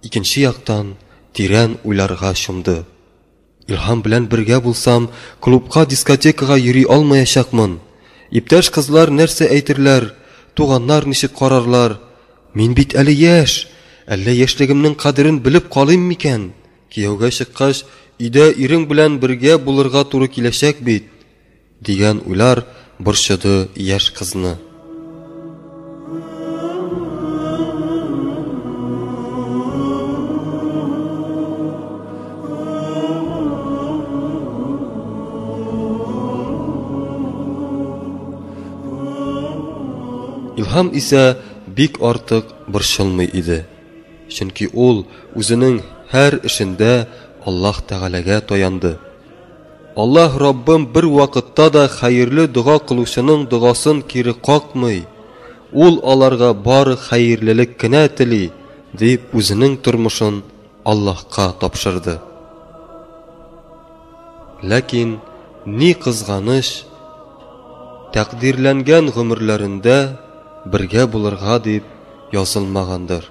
икенче яктан тирән уйларга чумды. Илһам белән бергә булсам, клубка, дискотекага йөри алмаячакмын. Иптәш кызлар нәрсә әйтерләр, туганнар ничек карарлар? Мин бит әле яшь, әллә яшьлегемнең кадерен белеп калыйм микән? Кияүгә чыккач, өйдә ирең белән бергә булырга туры киләчәк бит, дигән уйлар борчыды яшь кызны. Илһам исә бик артык борчылмый иде. Чөнки ул үзенең һәр эшендә Аллаһ Тәгаләгә таянды. Аллаһ Раббым бер вакытта да хәерле дога кылучының догасын кире какмый. Ул аларга бары хәерлелек кенә тели, дип үзенең тормышын Аллаһка тапшырды. Ләкин ни кызганыч, тәкъдирләнгән гомерләрендә бергә булырга дип язылмагандыр.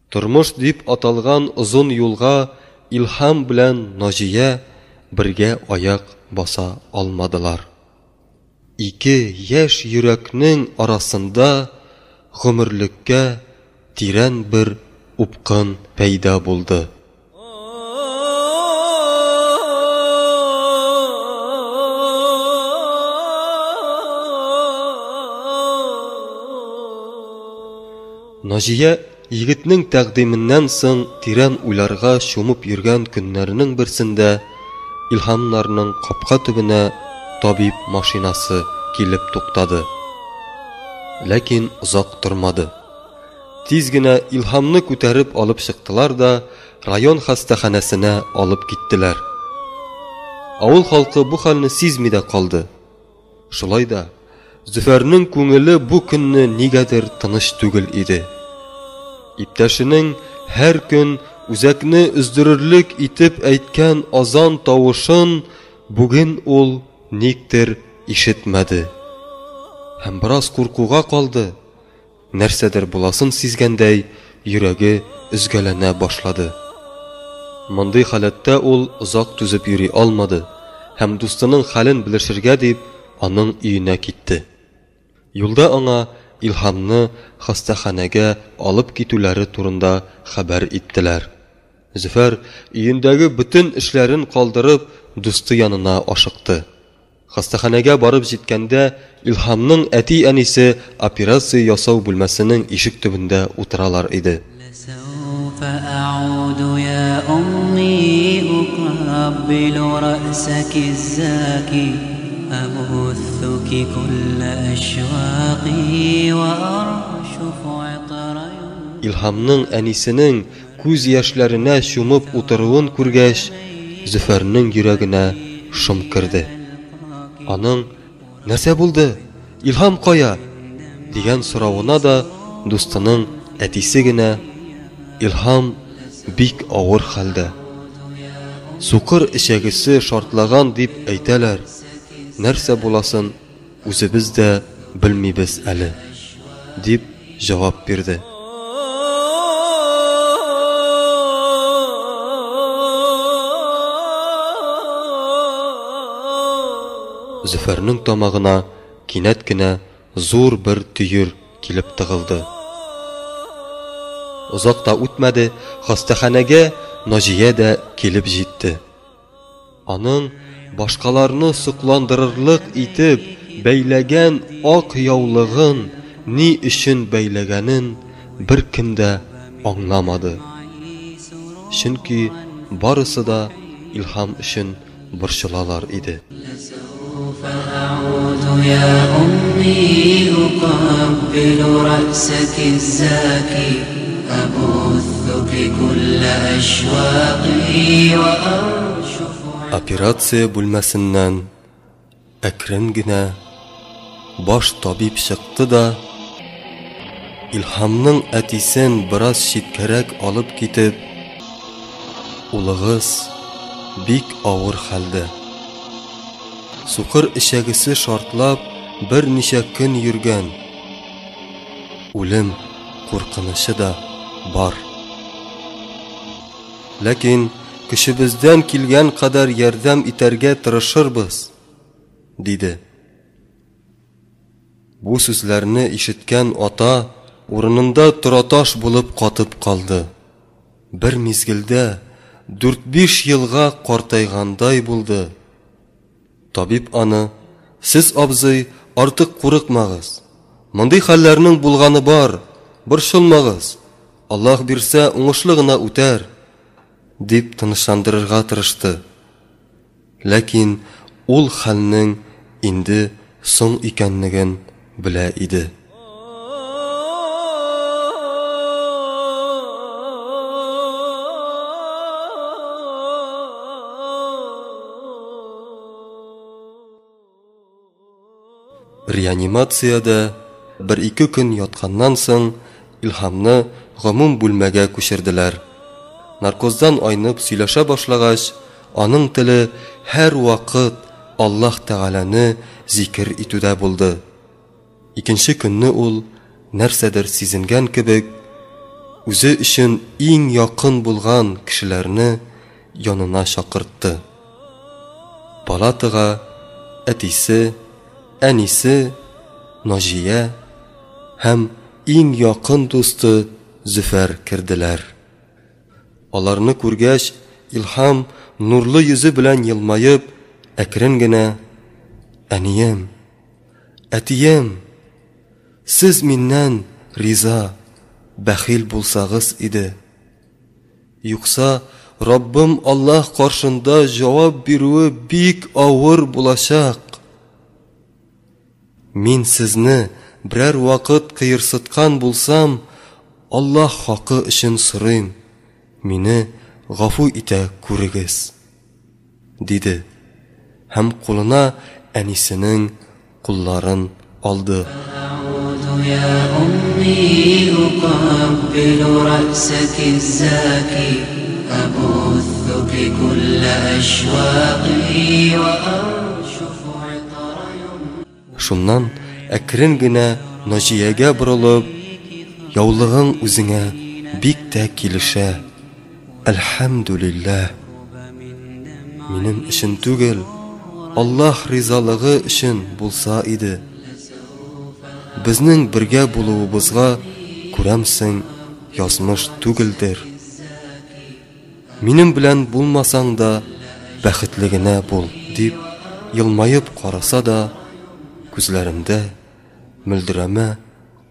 Тормыш дип аталган озын юлга Илһам белән Наҗия бергә аяк баса алмадылар. Ике яшь йөрәкнең арасында гомерлеккә тирән бер упкын пәйда булды. Наҗия егетнең тәкъдименнән соң тирән уйларга чумып йөргән көннәренең берсендә Илһамнарның капка төбенә табиб машинасы килеп туктады. Ләкин озак тормады. Тиз генә Илһамны күтәреп алып чыктылар да район хастаханәсенә алып киттеләр. Авыл халкы бу хәлне сизми дә калды. Шулай да, Зөфәрнең күңеле бу көнне нигәдер тыныч түгел иде. Иптәшенең һәр көн үзәкне өздерерлек итеп әйткән азан тавышын бүген ул никтер ишетмәде. Һәм бераз куркуга калды. Нәрсәдер буласын сизгәндәй, йөрәге өзгәләнә башлады. Мондый халәттә ул озак түзеп йөри алмады һәм дустының хәлен белешергә дип аның өенә китте. Юлда аңа Илһамны хастаханәгә алып китүләре турында хәбәр иттеләр. Зөфәр, өендәге бөтен эшләрен калдырып, дусты янына ашыкты. Хастаханәгә барып җиткәндә, Илһамның әти-әнисе операция ясау бүлмәсенең ишек төбендә утыралар иде. لسوف أعود يا أمي أقبل رأسك الزاكي أبثك كل أشواقي وأرشف عطر Илһамның әнисенең күз яшьләренә чумып утыруын күргәч, Зөфәрнең йөрәгенә шом керде. Аның Нәрсә булды? Илһам кая? дигән соравына да дустының әтисе генә, Илһам бик авыр хәлдә. Сукыр эчәгесе шартлаган дип әйтәләр, нәрсә буласын үзебез дә белмибез әле, дип җавап бирде. Зөфәрнең тамагына кинәт кенә зур бер төер килеп тыгылды. Озак та үтмәде, хастаханәгә Наҗия дә килеп җитте. Аның башкаларны сокландырырлык итеп бәйләгән ак яулыгын ни өчен бәйләгәнен беркем дә аңламады. Чөнки барысы да Илһам өчен борчылалар иде. لسوف أعود يا أمي أقبل رأسك الزاكي أبثك كل أشواقي وأرشف Операция бүлмәсеннән әкрен генә баш табиб чыкты да, Илһамның әтисен бераз читкәрәк алып китеп, Улыгыз бик авыр хәлдә. Сукыр эчәгесе шартлап, берничә көн йөргән. Үлем куркынычы да бар. Ләкин көчебездән килгән кадәр ярдәм итәргә тырышырбыз, диде. Бу сүзләрне ишеткән ата урынында тораташ булып катып калды. Бер мизгелдә дүрт-биш елга картайгандай булды. Табиб аны, Сез, абзый, артык курыкмагыз. Мондый хәлләрнең булганы бар, борчылмагыз. Аллаһ бирсә, уңышлы гына үтәр, дип тынычландырырга тырышты. Ләкин ул хәлнең инде соң икәнлеген белә иде. Реанимациядә бер-ике көн ятканнан соң, Илһамны гомум бүлмәгә күчерделәр. Наркоздан айнып сөйләшә башлагач, аның теле һәрвакыт Аллаһ Тәгаләне зикер итүдә булды. Икенче көнне ул, нәрсәдер сизенгән кебек, үзе өчен иң якын булган кешеләрне янына чакыртты. Палатага әтисе, әнисе, Наҗия һәм иң якын дусты Зөфәр керделәр. Аларны күргәч, Илһам нурлы йөзе белән елмаеп, әкрен генә, Әнием! Әтием! Сез миннән риза, бәхил булсагыз иде. Юкса, Раббым Аллаһ каршында җавап бирүе бик авыр булачак. Мин сезне берәр вакыт кыерсыткан булсам, Аллаһ хакы өчен сорыйм, мине гафу итә күрегез. Диде һәм кулына әнисенең кулларын алды. Шуннан әкрен генә Наҗиягә борылып, Яулыгың үзеңә бик тә килешә, әлхәмдүлилләһ. Минем өчен түгел, Аллаһ ризалыгы өчен булса иде. Безнең бергә булуыбызга, күрәмсең, язмыш түгелдер. Минем белән булмасаң да, бәхетле генә бул, дип елмаеп караса да, күзләрендә мөлдерәмә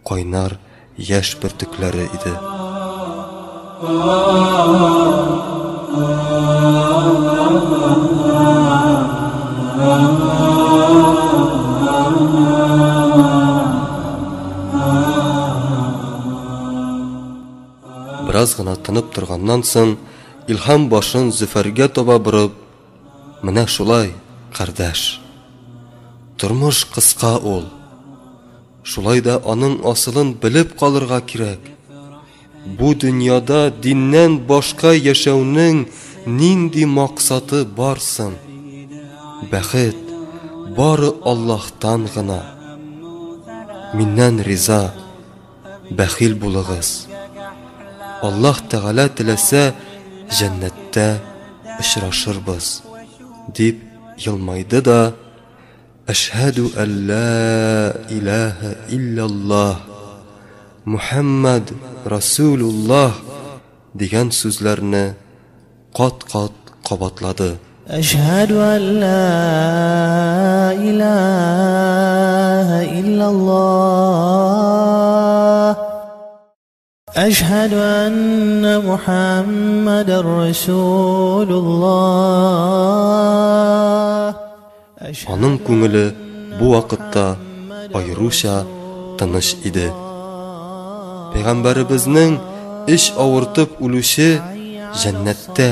кайнар яшь бөртекләре иде. Бераз гына тынып торганнан соң, Илһам башын Зөфәргә таба борып, Менә шулай, кардәш. Тормыш кыска ул. Шулай да аның асылын белеп калырга кирәк. Бу дөньяда диннән башка яшәүнең нинди максаты бар соң? Бәхет бары Аллаһтан гына. Миннән риза, бәхил булыгыз. Аллаһ Тәгалә теләсә, җәннәттә очрашырбыз, дип елмайды да, Әшһәдү әллә иләһә илляллаһ, Мухәммәд Расүлуллаһ дигән сүзләрне кат-кат кабатлады. Әшһәдү әллә иләһә илляллаһ. Әшһәдү әннә Мухәммәдәр Расүлуллаһ. Аның күңеле бу вакытта аеруча тыныч иде. Пәйгамбәребезнең эч авыртып үлүче җәннәттә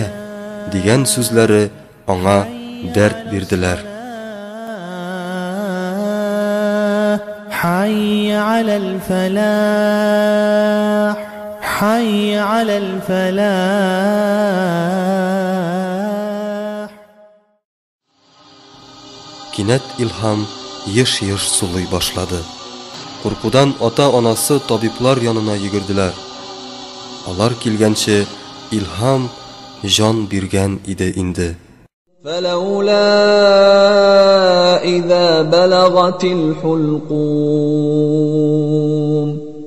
дигән сүзләре аңа дәрт бирделәр. Хәйя галәл-фәлах, хәйя галәл-фәлах. Кинәт Илһам еш-еш сулый башлады. Куркудан ата-анасы табиблар янына йөгерделәр. Алар килгәнче Илһам җан биргән иде инде. فلولا إذا بلغت الحلقوم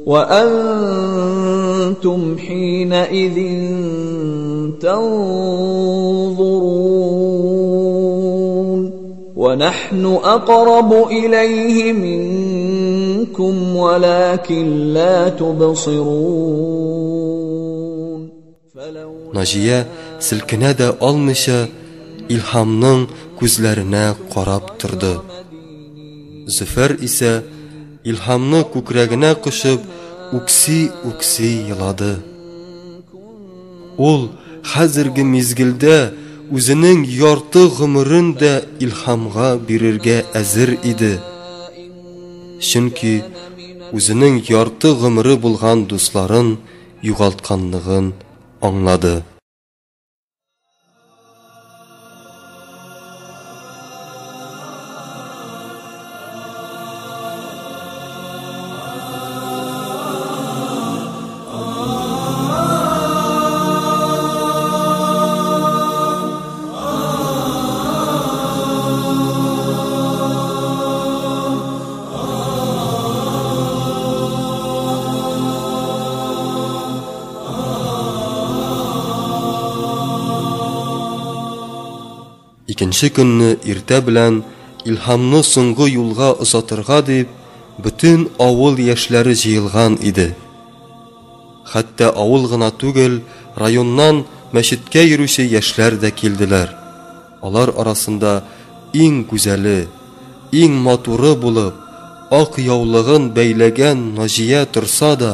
وأنتم حينئذ تنظرون ونحن أقرب إليه منكم ولكن لا تبصرون Наҗия селкенә дә алмыйча Илһамның күзләренә карап торды. Зөфәр исә Илһамны күкрәгенә кочып үкси-үкси елады. Ул хәзерге мизгелдә үзенең ярты гомерен дә Илһамга бирергә әзер иде. Чөнки үзенең ярты гомере булган дусларын югалтканлыгын аңлады. Икенче көнне иртә белән Илһамны соңгы юлга озатырга дип бөтен авыл яшьләре җыелган иде. Хәтта авыл гына түгел, районнан мәчеткә йөрүче яшьләр дә килделәр. Алар арасында иң гүзәле, иң матуры булып, ак яулыгын бәйләгән Наҗия торса да,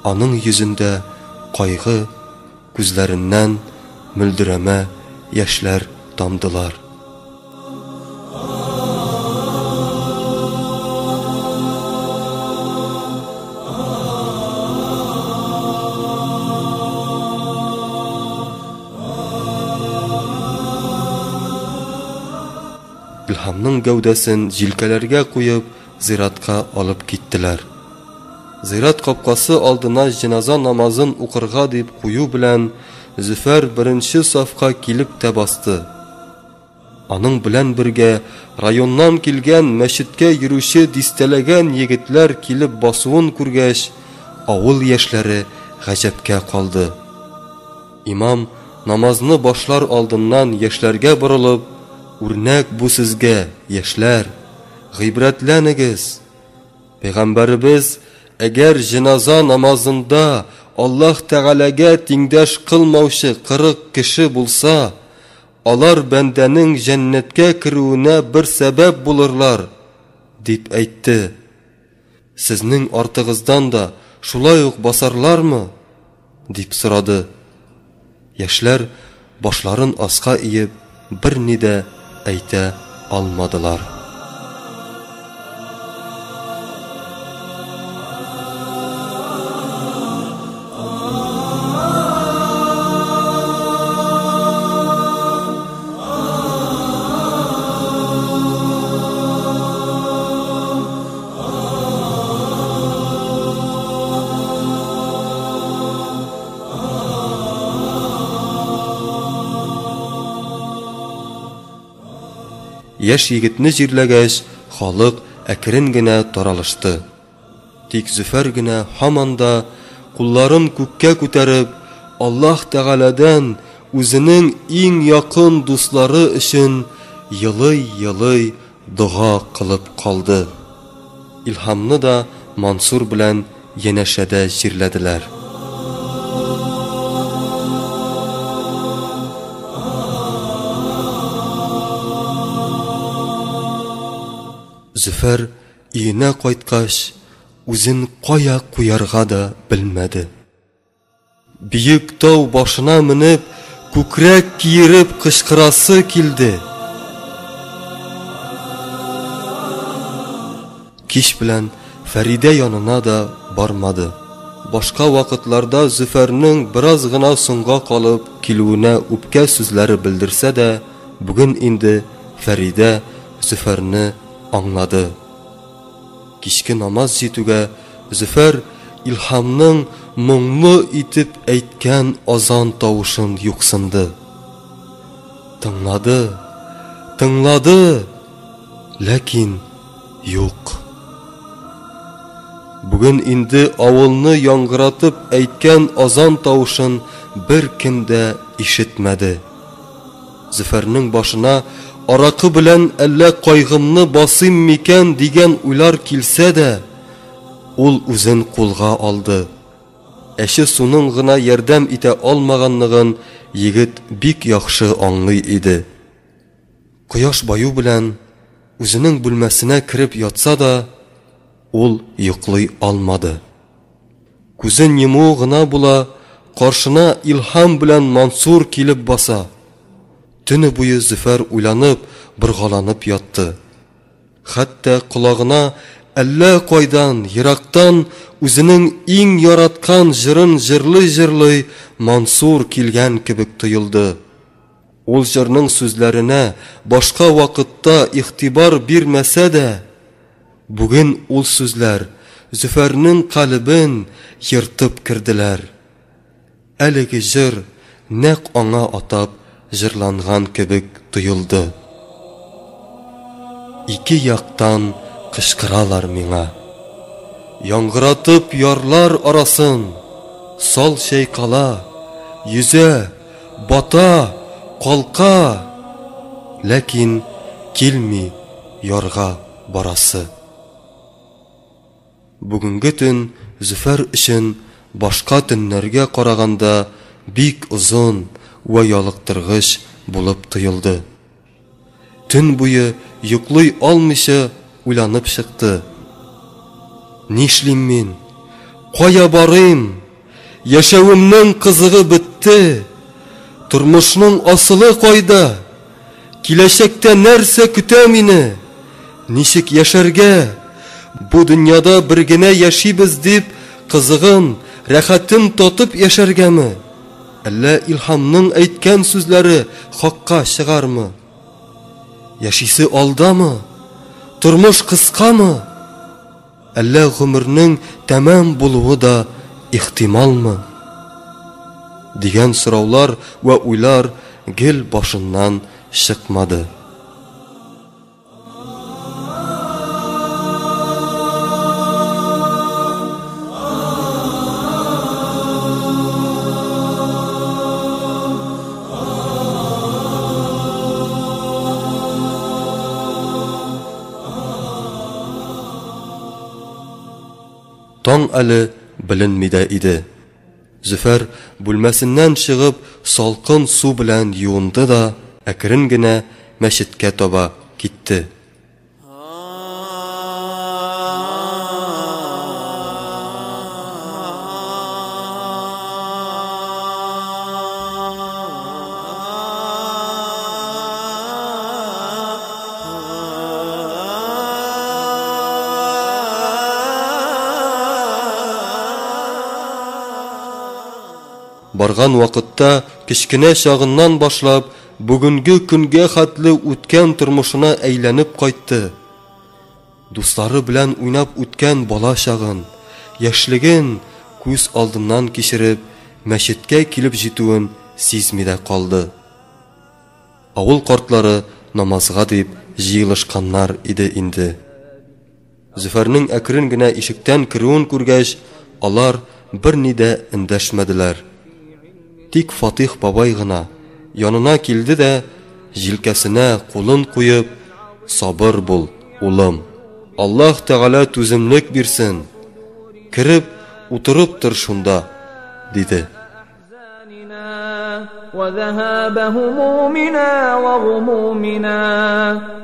аның йөзендә кайгы, күзләреннән мөлдерәмә яшьләр тамдылар. Илһамның гәүдәсен җилкәләргә куеп, зиратка алып киттеләр. Зират капкасы алдына җеназа намазын укырга дип кую белән, Зөфәр беренче сафка килеп тә басты. Аның белән бергә районнан килгән мәчеткә йөрүче дистәләгән егетләр килеп басуын күргәч, авыл яшьләре гаҗәпкә калды. Имам, намазны башлар алдыннан яшьләргә борылып, Үрнәк бу сезгә, яшьләр! Гыйбрәтләнегез! Пәйгамбәребез, Әгәр җеназа намазында Аллаһ Тәгаләгә тиңдәш кылмаучы 40 кеше булса, алар бәндәнең җәннәткә керүенә бер сәбәп булырлар, дип әйтте. Сезнең артыгыздан да шулай ук басарлармы? дип сорады. Яшьләр, башларын аска иеп, берни дә әйтә алмадылар. Яшь егетне җирләгәч, халык әкрен генә таралышты. Тик Зөфәр генә һаман да, кулларын күккә күтәреп, Аллаһ Тәгаләдән үзенең иң якын дуслары өчен елый-елый дога кылып калды. Илһамны да Мансур белән янәшәдә җирләделәр. Зөфәр өенә кайткач, үзен кая куярга да белмәде. Биек тау башына менеп, күкрәк киереп кычкырасы килде. Кич белән Фәридә янына да бармады. Башка вакытларда Зөфәрнең бераз гына соңга калып килүенә үпкә сүзләре белдерсә дә, бүген инде Фәридә Зөфәрне аңлады. Кичке намаз җитүгә Зөфәр Илһамның моңлы итеп әйткән азан тавышын юксынды. Тыңлады, тыңлады, ләкин юк. Бүген инде авылны яңгыратып әйткән азан тавышын беркем дә ишетмәде. Зөфәрнең башына аракы белән әллә кайгымны басыйм микән дигән уйлар килсә дә, ул үзен кулга алды. Әче суның гына ярдәм итә алмаганлыгын егет бик яхшы аңлый иде. Кояш баю белән үзенең бүлмәсенә кереп ятса да, ул йоклый алмады. Күзен йомуы гына була, каршына Илһам белән Мансур килеп баса. Төне буе Зөфәр уйланып, боргаланып ятты. Хәтта колагына әллә кайдан, ерактан үзенең иң яраткан җырын җырлый-җырлый Мансур килгән кебек тоелды. Ул җырның сүзләренә башка вакытта игътибар бирмәсә дә, бүген ул сүзләр Зөфәрнең калебен ертып керделәр. Әлеге җыр нәкъ аңа атап җырланган кебек тоелды. Ике яктан кычкыралар миңа. Яңгыратып ярлар арасын, Сал чайкала, йөзә, бата, калка, Ләкин килми ярга барасы. Бүгенге төн Зөфәр өчен башка төннәргә караганда бик озын вә ялыктыргыч булып тоелды. Төн буе йоклый алмыйча уйланып чыкты. Нишлим мин? Кая барыйм? Яшәвемнең кызыгы бетте. Тормышның асылы кайда? Киләчәктә нәрсә көтә мине? Ничек яшәргә? Бу дөньяда бер генә яшибез дип, кызыгын, рәхәтен татып яшәргәме? Әллә Илһамның әйткән сүзләре хакка чыгармы? Яшисе алдамы? Тормыш кыскамы? Әллә гомернең тәмам булуы да ихтималмы? Дигән сораулар вә уйлар гел башыннан чыкмады. Таң әле беленми дә иде. Зөфәр, бүлмәсеннән чыгып, салкын су белән юынды да әкрен генә мәчеткә таба китте. Барган вакытта кечкенә чагыннан башлап бүгенге көнгә хәтле үткән тормышына әйләнеп кайтты. Дуслары белән уйнап үткән бала чагын, яшьлеген күз алдыннан кичереп, мәчеткә килеп җитүен сизми дә калды. Авыл картлары намазга дип җыелышканнар иде инде. Зөфәрнең әкрен генә ишектән керүен күргәч, алар берни дә эндәшмәделәр. Тик Фатих бабай гына янына килде дә, җилкәсенә кулын куеп, Сабыр бул, улым. Аллаһ Тәгалә түземлек бирсен. Кереп утырып тор шунда, диде. وذهاب همومنا وغمومنا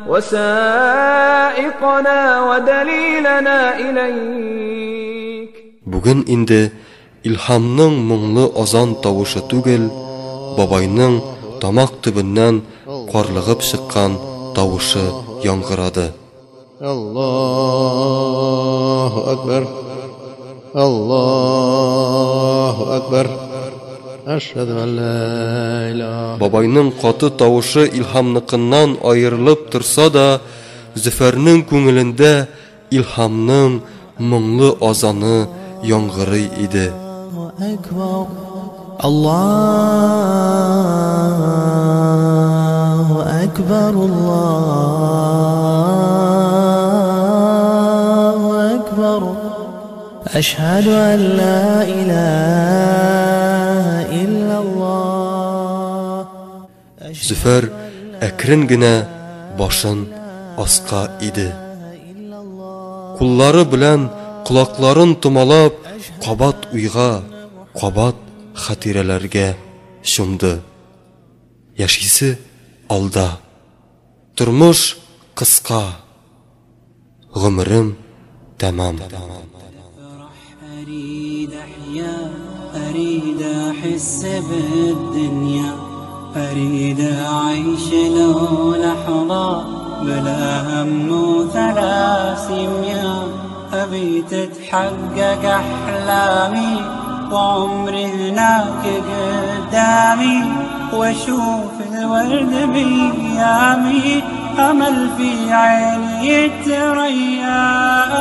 وسائقنا ودليلنا إليك. Бүген инде Илһамның моңлы азан тавышы түгел, бабайның тамак төбеннән карлыгып чыккан тавышы яңгырады. Аллаһу акбар. Аллаһу акбар. Әшһәду ан ла илаһа. Бабайның каты тавышы Илһамныкыннан аерылып торса да, Зөфәрнең күңелендә Илһамның моңлы азаны яңгырый иде. Аллаһу акбар, Аллаһу акбар. Әшһәду ан ла илаһа иллаллаһ. Зөфәр әкрен генә башын аска иде. Куллары белән колакларын томалап, кабат уйга, кабат хатирәләргә чумды. Яшисе алда. Тормыш кыска. Гомерем тәмам. أريد أحيا، أريد أحس بالدنيا، أريد أعيش لو لحظة بلا هم وثلاث. أبي تتحقق أحلامي وعمري هناك قدامي، وأشوف الورد بأيامي. أمل في عيني يتريا،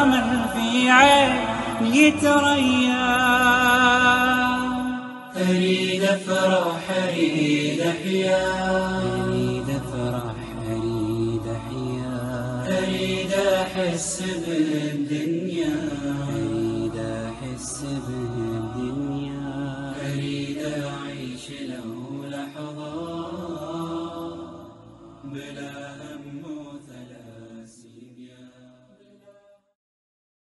أمل في عيني يتريا. أريد أفرح، أريد أحيا، أريد أفرح، أريد أحيا، أريد أحس بالدنيا.